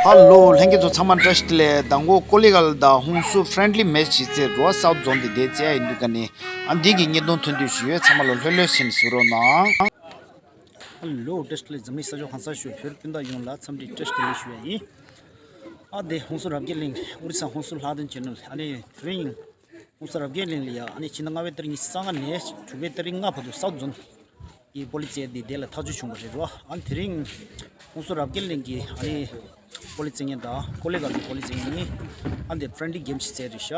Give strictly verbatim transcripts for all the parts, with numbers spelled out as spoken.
ཧ་ལོ། ལྷན་རྒྱས་ཚོ་ཚང་མ་བཀྲ་ཤིས་བདེ་ལེགས། མདང་དགོང་ཀོ་ལི་གྷལ་དང་ཧུན་སུར་ཕྲེན་ལི་མེ་ཆི་རྩེ་རུ་སའུ་ཛོན་དེ་དེ་རྩེ་ཡ་ཡིན་དུས་ཀ་ནི། ཨ་འདི་གི་བརྙན་ཐུང་ཐོན་དུས་ཞུ་ཡོད། ཚང་མ་ལ་ལྷོད་ལྷོད་ཟིན་གཟིགས་རོགས་གནང་། ཧ་ལོ། བཀྲ་ཤིས་བདེ་ལེགས། འཛམ་གླིང་ས་ཕྱོགས་གང་སར་བཞུགས་བོད་སྤུན་ཟླ་ཡོངས་ལ་འཚམས་འདྲི་བཀྲ་ཤིས་བདེ་ལེགས་ཞུ་ཡ་ཡིན། ཨ་དེ་ཧུན་སུར་རབ་རྒྱས་གླིང་ཨོ་རི་ས་ཧུན་སུར་ལྷ་ལྡན་ཆེན་མོ་ཨ་ནི་དེ་རིང་ཧུན་སུར་རབ་རྒྱས་གླིང་ལ་ཡ་ཨ་ནི་ཕྱི་ཟླ་ལྔ་པའི་ཏ་རིག་ཉི་ཤུ་རྩ་ལྔ་ནས་དྲུག་པའི་ཏ་རིག་ལྔ་བར་དུ་སའུ་ཛོན་གྱི་པོ་ལི་རྩེ་འདི་དེ་ལ་ཐག་གཅོད་བྱུང་བ་རེད་རོ། ཨ་ནི་དེ་རིང་ཧུན་སུར་རབ་རྒྱས་གླིང་གི་ཨ་ནི་པོ་ལི་རྩེ་མཁན་དང་ཀོ་ལི་གྷལ་གྱི་པོ་ལི་རྩེ་མཁན་གཉིས་ཨ་འདི་ཕྲེན་ལི་གེམ་ཞིག་རྩེ་རེད་ཤག་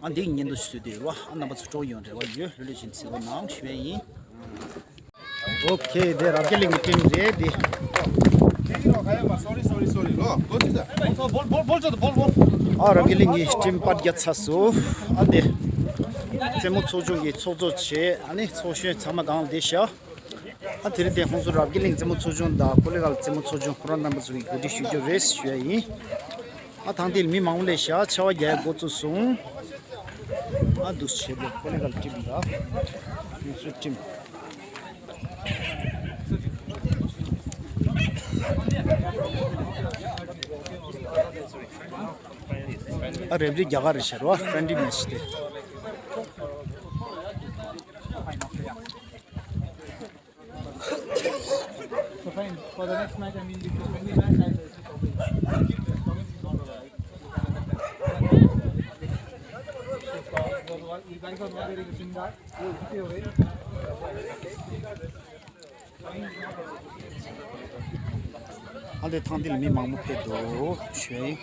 ཨ་འདི་གི་བརྙན་ཐུང་ཞིག་བཟོས་བསྡད་ཡོད་རོ། ཨ་རྣམ་པ་ཚོ་སྤྲོ་ཡོང་རེ་བ་ཡོད། ལྷོད་ལྷོད་བྱས་གཟིགས་རོགས་གནང་ཞུ་ཡ་ཡིན། ཨོ་ཁེ། དེ་རབ་རྒྱས་གླིང་གི་ཊིམ་རེད་དེ། ཨ་རབ་རྒྱས་གླིང་གི་ཊིམ་པར་རྒྱག་ཚར་སོང་། ཨ་དེ་རྩེད་མོ་ཚོགས་ཆུང་གི་ཚོགས་གཙོ་བྱས་ཨ་ནི་ཚོགས་གཞོན་ཚང་མ་སྒང་ལ་བསྡད་ཤག་ཨ་དེ་རིང་དེ་ཧུན་སུར་རབ་རྒྱས་གླིང་རྩེད་མོ་ཚོགས་ཆུང་དང་ཀོ་ལི་གྷལ་རྩེད་མོ་ཚོགས་ཆུང་ཁོ་རང་རྣམ་པ་ཚོ་གིས་གོ་སྒྲིག་ཞུ་རྒྱུ་རེད་ཞུ་ཡ་ཡིན། ཨ་ཐང་དེ་ལ་མི་མང་པོ་སླེབས་ཤག་ཆར་པ་རྒྱག་ཡ་འགོ་བཙུགས་སོང་། ཨ་འདུག་སེ་བྱས་པས་ཀོ་ལི་གྷལ་ཊིམ་དང་ཧུན་སུར་ཊིམ། ཨ་རེ་ཕི་རི་རྒྱ་གར་རེད་ཤག་རོ། ཕྲེན་ལི་མེ་ཆི་དེ། So fine. For the next match, I mean, if you win the match, I'll also come in. You guys are not very good in that. ཨ་ལས་ཐང་འདི་ལ་མི་མང་པོ་ཕེབས་འདུག་ཞུ་ཡ་ཡིན།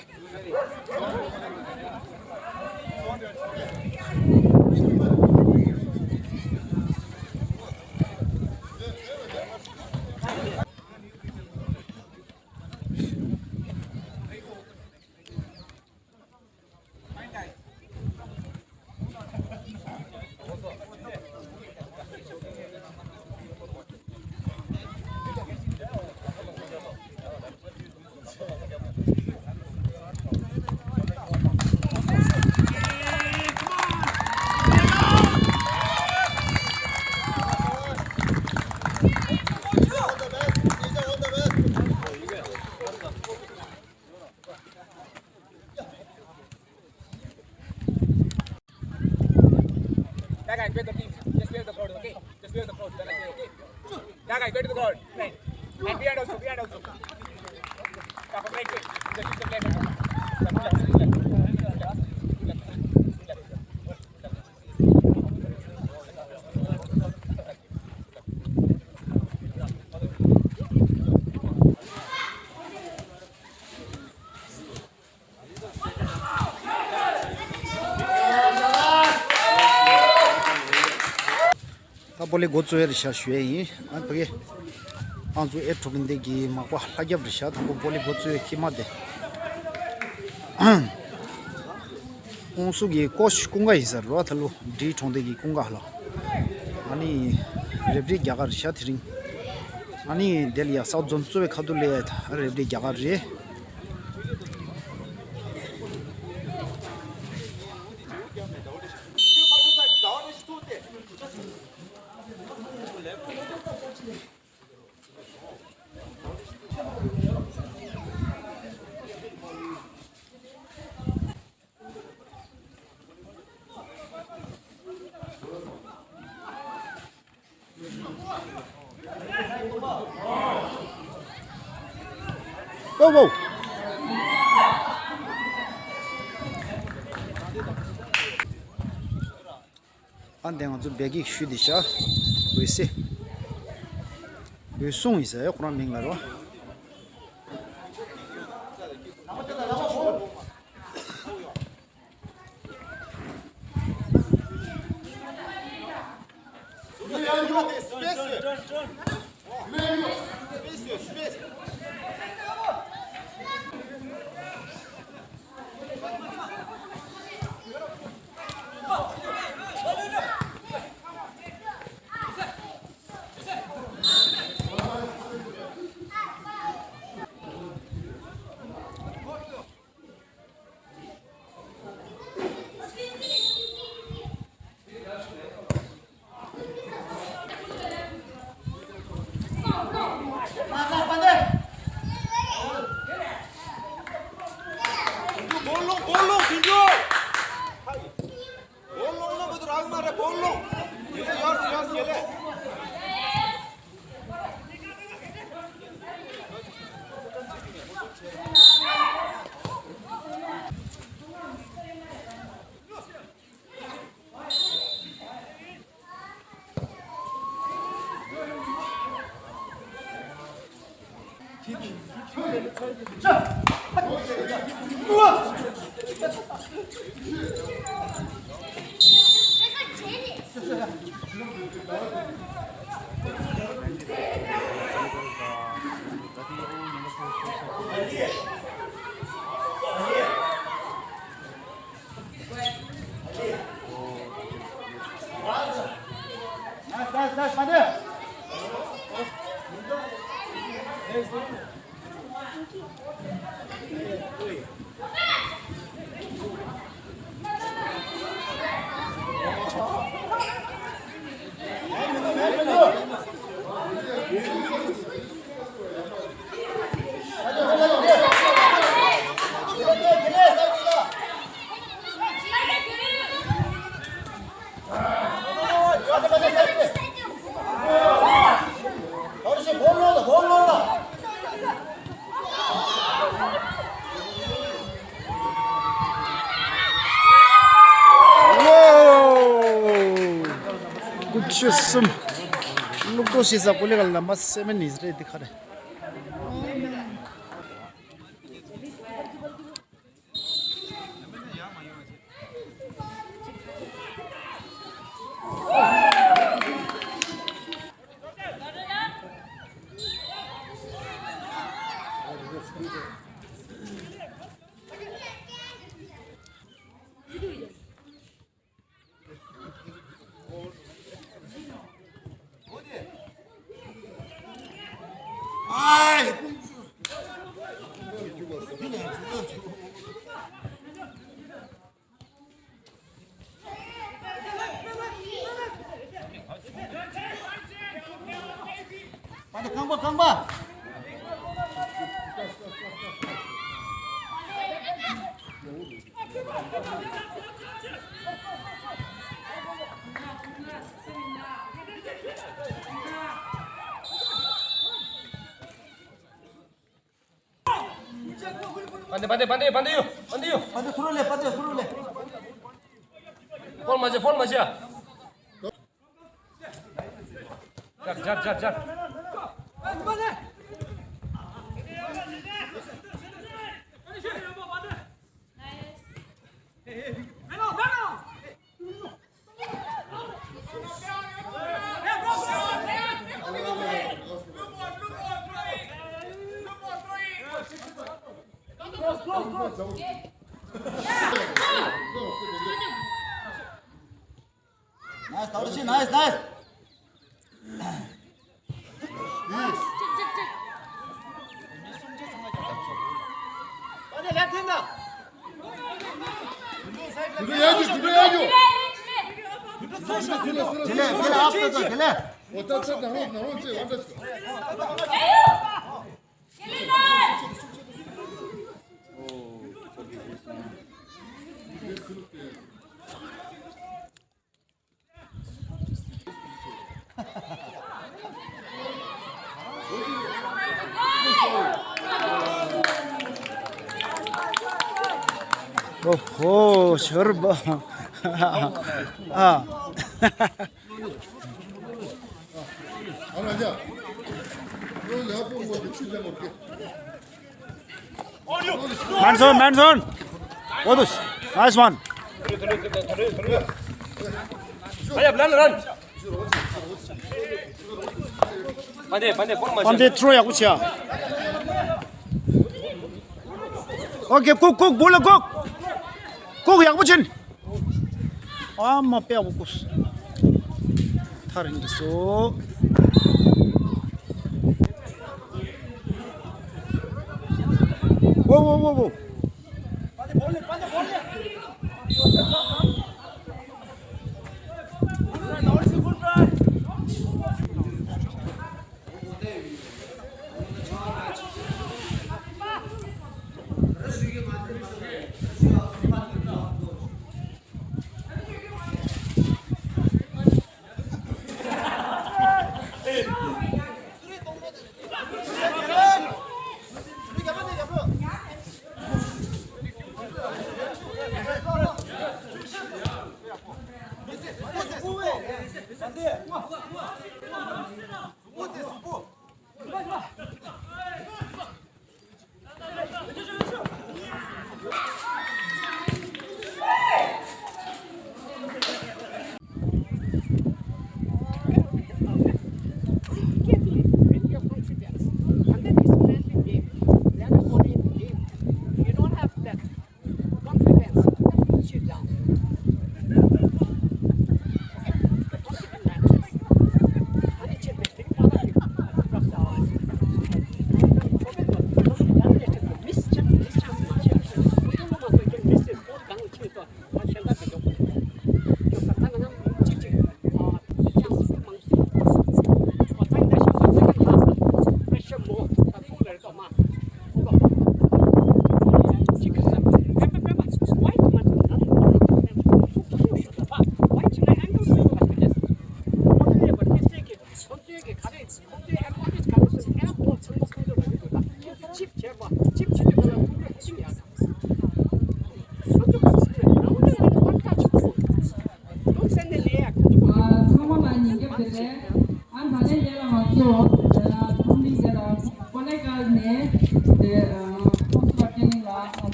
That guy, wait the team. Just wait the crowd, okay? Just wait the crowd. That guy, okay? That guy, wait the crowd. Right. And behind also, behind also. Stop, right, wait. Just use the play. ད་བོ་ལི་འགོ་བཙུགས་ཡ་རེད་ཤག་ཞུ་ཡ་ཡིན། ཨ་ཕ་གི་ཨང་ཚུ་ཨེ་གྲོ་གི་འདི་གི་མག་པ་ལྷ་རྒྱབ་རེད་ཤག་དང་པོ་བོ་ལི་འགོ་བཙུགས་ཡ་ཁྱི་མ་དེ། ཨང་སུ་གི་ཀོ་ཤི་ཀུན་དགའ་ཡིན་ས་རེད་བ། ད་ལོ་འབྲི་གྲོང་སྡེ་གི་ཀུན་དགའ་ལ། ཨ་ནི་རེ་ཕི་རི་རྒྱ་གར་རེད་ཤག་དེ་རིང་། ཨ་ནི་དེ་ལ་ཡ་སའུ་ཛོན་གཙོ་བའི་ཁ་ཐུག་ལ་ཡ་ད་རེ་ཕི་རི་རྒྱ་གར་རེད། Go, go. ཨ་འདི་ང་ཚོ་བེ་གིག་ཞུ་འདི་ཤ། འོད་ཟེར། འོད་སྲུང་ཡིན་ཟེར་ཁོ་རང་མིང་ལ་རོ། སྦོ་ལོང་དུད་འགྲོ། སྦོ་ལོང་ན་བུ་དུ་རག་མ་རེད། སྦོ་ལོང་། ཡེ་ལེ་ཡོར་སི་ཡོར་སི་ཡེ་ལེ། ཀུ་ཤུ་གསུམ། ལུག་ཏོ་ཤི་ས་ཀུ་ལེ་ག་ལ་མ་སེ་མེ་ནིས་རེད་འདི་ཁ་རེད། པ་ཏི་རྐང་པ་རྐང་པ། པ་ཏི་པ་ཏི་པ་ཏི་པ་ཏི་ཡོ། པ་ཏི་ཡོ། པ་ཏི་ཐུ་རུ་ལེ། པ་ཏི་ཐུ་རུ་ལེ། ཕོལ་མ་བྱེད། ཕོལ་མ་བྱེད། སྦྱར་སྦྱར་སྦྱར་སྦྱར། Nice, Taorashi, nice, nice. ཨོ་ཧོ། ཤོར་བ། ཨ། Manson, Manson. What is? Nice one. Hurry up, run, run. Pande, Pande, form. Pande, throw ya kuchia. Okay, cook, cook, bula, cook. Cook ya kuchin. ཨ་མ་པེ་ཨ་བོ་ཀུས། ཐར་ཡིན་སོ། ཝོ་ཝོ་ཝོ་ཝོ།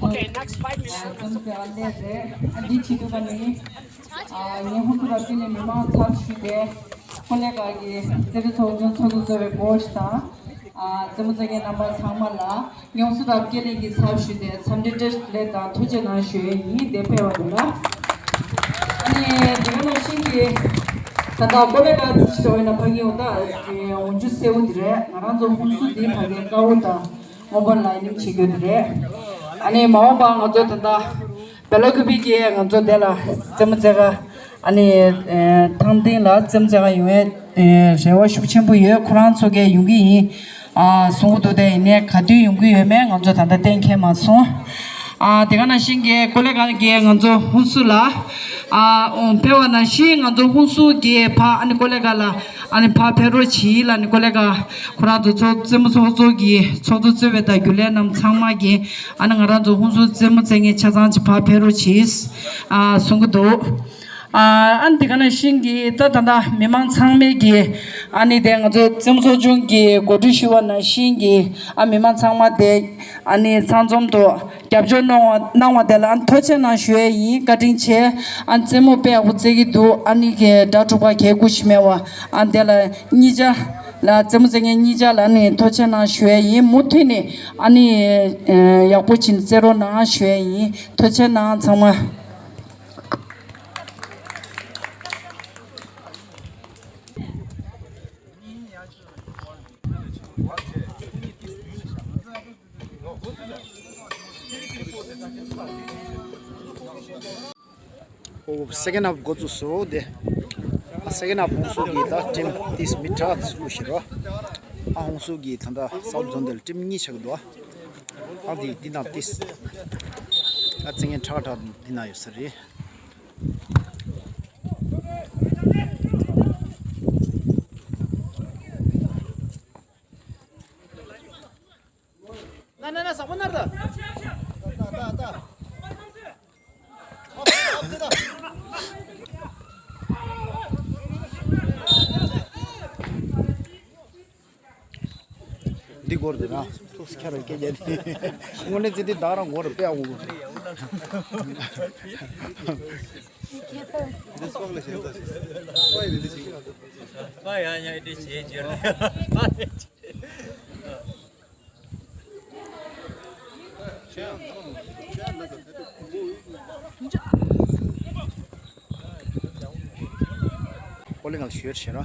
Okay, next five minutes. ཨ་ཙམ་ཟེར་བ་སླེབས་རེད། ཨ་འདི་བྱེད་དུས་ཀ་ནི། ཨ་ངས་ཧུན་སུར་རབ་རྒྱས་ནས་མི་མང་ཚབ་ཞུས་ཏེ། ཀོ་ལེ་གྷལ་གྱི་རྩེད་རིགས་ཚོགས་ཆུང་ཚོགས་འདུ་གཙོས་པའི་སྐུ་ཞབས་དང་། ཨ་རྩེད་མོ་རྩེ་མཁན་རྣམ་པ་ཚང་མ་ལ་ངས་ཧུན་སུར་རབ་རྒྱས་ལགས་ཀྱི་ཚབ་ཞུས་ཏེ་འཚམས་འདྲི་བཀྲ་ཤིས་བདེ་ལེགས་དང་ཐུགས་རྗེ་གནང་ཞུ་ཡས་ཡིན། དེ་ཕེབས་པ་རེད་ལ། ཨ་ནི་དེ་ག་ནང་བཞིན་གྱི་ད་ལྟ་ཀོ་ལེ་གྷལ་དུ་ཕྱིན་པ་ཡིན་ན་ཕ་གི་འོ་ད་འོ་འཇུ་སེར་པོ་འདི་རེད། ང་རང་ཚོ་ཧུན་སུར་འདི་ཕ་གི་དཀར་པོ་དང་། སྔོན་པོ་ལ་ཡིན་བྱེད་རྒྱུ་དེ་རེད། ཨ་ནི་མ་འོངས་པ་ང་ཚོ་ད་ལྟ་བེ་ལ་ཀུ་པི་གི་ང་ཚོ་དེ་ལ་རྩེད་མོ་རྩེ་ག་ཨ་ནི་ཐང་སྟེང་ལ་རྩེད་མོ་རྩེ་ག་ཡོང་བའི་རེ་བ་ཤུགས་ཆེན་པོ་ཡོད། ཁོ་རང་ཚོ་གས་ཡོང་གི་ཡིན། ཨ་གསུང་གི་འདུག་དེ་ཡིན་ནའི་ག་དུས་ཡོང་གི་ཡོད་མེད་ང་ཚོ་ད་ལྟ་གཏན་འཁེལ་མ་སོང་། ཨ་དེ་ག་ནང་བཞིན་གྱི་ཀོ་ལེ་གྷལ་གྱི་ང་ཚོ་ཧུན་སུར་ལ་ཨ་ཕེབས་པ་ནང་བཞིན་ང་ཚོ་ཧུན་སུར་གྱི་ཕ་ཨ་ནི་ཀོ་ལེ་གྷལ་ལ། ཨ་ནི་ཕར་ཕེབས་རོགས་གྱིས་ལ་ནི་ཀོ་ལེ་གྷལ་ཁོ་རང་ཚོ་ཚོགས་རྩེད་མོ་ཚོགས་གཙོ་གི་ཚོགས་གཙོ་གཙོས་པའི་དང་རྒྱུན་ལས་རྣམས་ཚང་མ་གིས་ཨ་ནི་ང་རང་ཚོ་ཧུན་སུར་རྩེད་མོ་རྩེ་མཁན་ཆ་ཚང་གཅིག་ཕར་ཕེབས་རོགས་གྱིས་ཨ་གསུང་གི་འདུག་ཨ་ཨ་ནི་དེ་ག་ནང་བཞིན་གྱི་ད་ད་ལྟ་མི་མང་ཚང་མས་གི་ཨ་ནི་དེ་ང་ཚོ་རྩེད་མོ་ཚོགས་ཆུང་གི་གོ་སྒྲིག་ཞུས་པ་ནང་བཞིན་གྱི་ཨ་མི་མང་ཚང་མ་དེ་ཨ་ནི་ཚང་འཛོམས་དུ། རྒྱབ་སྐྱོར་གནང་བ་གནང་བ་དེ་ལ་ཨ་ཐུགས་རྗེ་གནང་ཞུ་ཡས་ཡིན། བཀའ་དྲིན་ཆེ། ཨ་རྩེད་མོ་དཔེ་ཡག་པོ་རྩེ་གི་འདུག་ཨ་ནི་གི་དགྲ་དྲུག་པ་གས་སྐུ་ཞིག་མེད་པ་ཨ་དེ་ལ་གཉིས་ཆ་ལ་རྩེད་མོ་རྩེ་མཁན་གཉིས་ཆ་ལ་ནི་ཐུགས་རྗེ་གནང་ཞུ་ཡས་ཡིན། མུ་མཐུད་ནས་ཨ་ནི་ཡག་པོ་བྱིན་རྩེ་རོགས་གནང་ཞུ་ཡས་ཡིན། ཐུགས་རྗེ་གནང་ཚང་མ། ཨོ་སེ་ཀེན་ཌི་ཧཱཕ་འགོ་བཙུགས་སོང་དེ། ཨ་སེ་ཀེན་ཌི་ཧཱཕ་ཧུན་སུར་གྱི་ད་ཊིམ་ཏིས་མི་ཁྲག་ཏིས་ཀུ་ཤི་རོ། ཨ་ཧུན་སུར་གྱི་ད་ད་སའུཐ་ཛོན་དེ་ལ་ཊིམ་གཉིས་ཆགས་འདུག་ཨ་དེ་དེ་ན་ཏིས་ཨ་རྩེད་མཁན་ཁྲག་ཁྲག་དེ་ན་ཡོད་ས་རེད། ན་ན་ན་ཟག་པོ་ནར་ད། ད་ད་ད། འདི་སྒོར་འདི་ན། ཐུགས་ཁྱེར་སྐད་རྒྱག་དེ། དངོས་གནས་ཚེ་འདི་བདག་རང་སྒོར་དཔེ་ཨ་འུ། འདི་སྤག་ལ་ཞེན་ས་ཞིག་ཨ་ཡ་ཉ་འདི་བྱེད་རྒྱུ་རེད། ཀོ་ལི་ངལ་ཤོད་ཤེ་ར།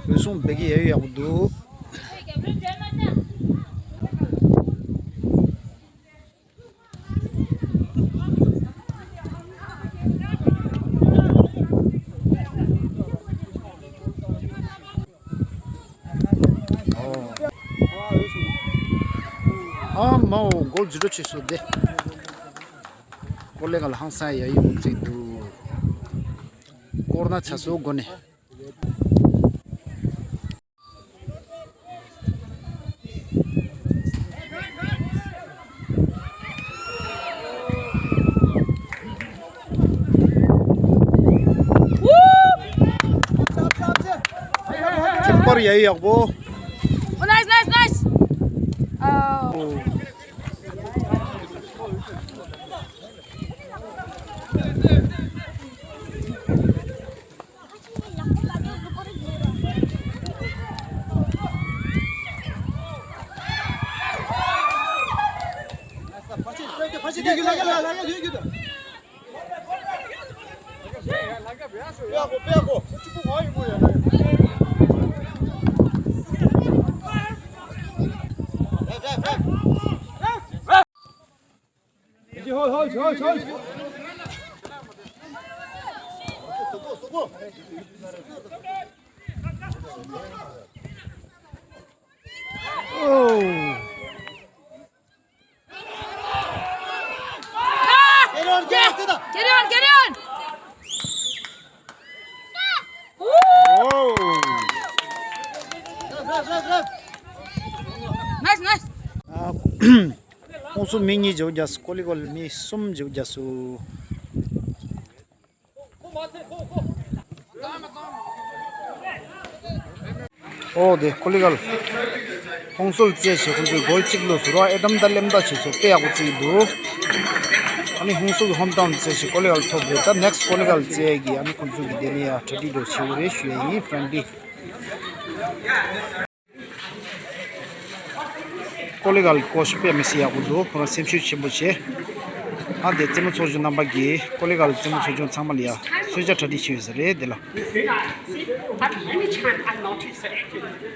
འོད་སྲུང་བེ་གི་ཡ་ཡོ་ཡག་པོ་འདུག་ཨ་མའོ་གོལ་ཛི་རོ་བྱས་སོང་སྟེ། ཀོ་ལེ་ང་ལ་ཧང་སང་ཡ་ཡི་འོང་ཚིག་འདུག་ཀོར་ན་ཆ་སོ་དགོ་ནས། ཁྱིམ་པར་ཡ་ཡི་ཡག་པོ། Oh, nice, nice, nice. Oh. Carry on, carry on, carry on, carry on. Whoa. Nice, nice. ཁོང་ཚོ་མི་གཉིས་བྱེད་རྒྱུ་སུ། ཀོ་ལི་གོལ་མི་གསུམ་བྱེད་རྒྱུ་སུ། ཁོ་མ་ཐེ་ཁོ་ཁོ། ཨོ་དེ་ཀོ་ལི་གལ། ཧོང་སོལ་རྩེད་བྱེད་ཁོང་ཚོའི་གོལ་གཅིག་ལོ་ཟུར་བ་ཨེ་དམ་ད་ལེམ་ད་བྱེད་ཚོ་དཔེ་ཡག་པོ་རྩེད་འདུག་ཨ་ནི་ཧོང་སོལ་ཧོམ་ཏའུན་རྩེད་བྱེད་ཀོ་ལི་གལ་ཐོབ་རེད། ད་ནེག་སི་ཀོ་ལི་གལ་རྩེད་ཀྱི་ཨ་ནི་ཁོང་ཚོ་གི་དེ་ནས་ཡ་གྲ་སྒྲིག་འགྲོ་བྱེད་འོ་རེད་ཞུ་ཡ་ཡིན། ཕྲན་ལི། ཀོ་ལི་གལ་ཀོ་ཤི་པེ་མི་སི་ཡག་པོ་འདུག་ཁོ་རང་སེམས་ཤུགས་ཆེན་པོ་བྱེད། ཨ་དེ་རྩེད་མོ་ཚོགས་ཆུང་རྣམ་པ་གིས་ཀོ་ལི་གལ་རྩེད་མོ་ཚོགས་ཆུང་ཚང་མ་ལ་ཡ་གསོལ་ཇ་གྲ་སྒྲིག་བྱས་ཡོད་ས་རེད་དེ་ལ། You see, I, at any time I notice that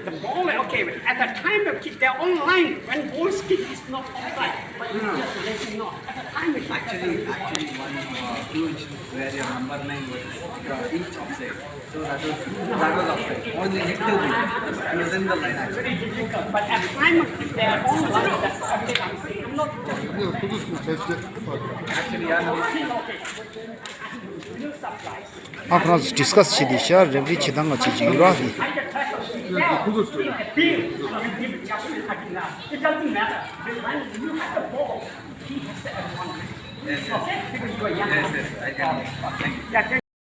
the ball, okay, at the time of kick, they're online. When ball's kick is not offside, but you just let it know. At the time of kick, actually, actually, one uh, huge barrier number nine was uh, each offside. So that was that was offside. Only little bit. It was in the line actually. But at time of kick, they're online. That's something I'm saying. I'm not just. Actually, I know. ཨ་ཁོ་རང་ཚོ་ཌི་སི་ཀ་སི་བྱེད་དེ་ཤ་རེ་ཕ་རི་བྱེད་སྟངས་ང་བྱེད་ཀྱི་ཡོད་ར་དེ།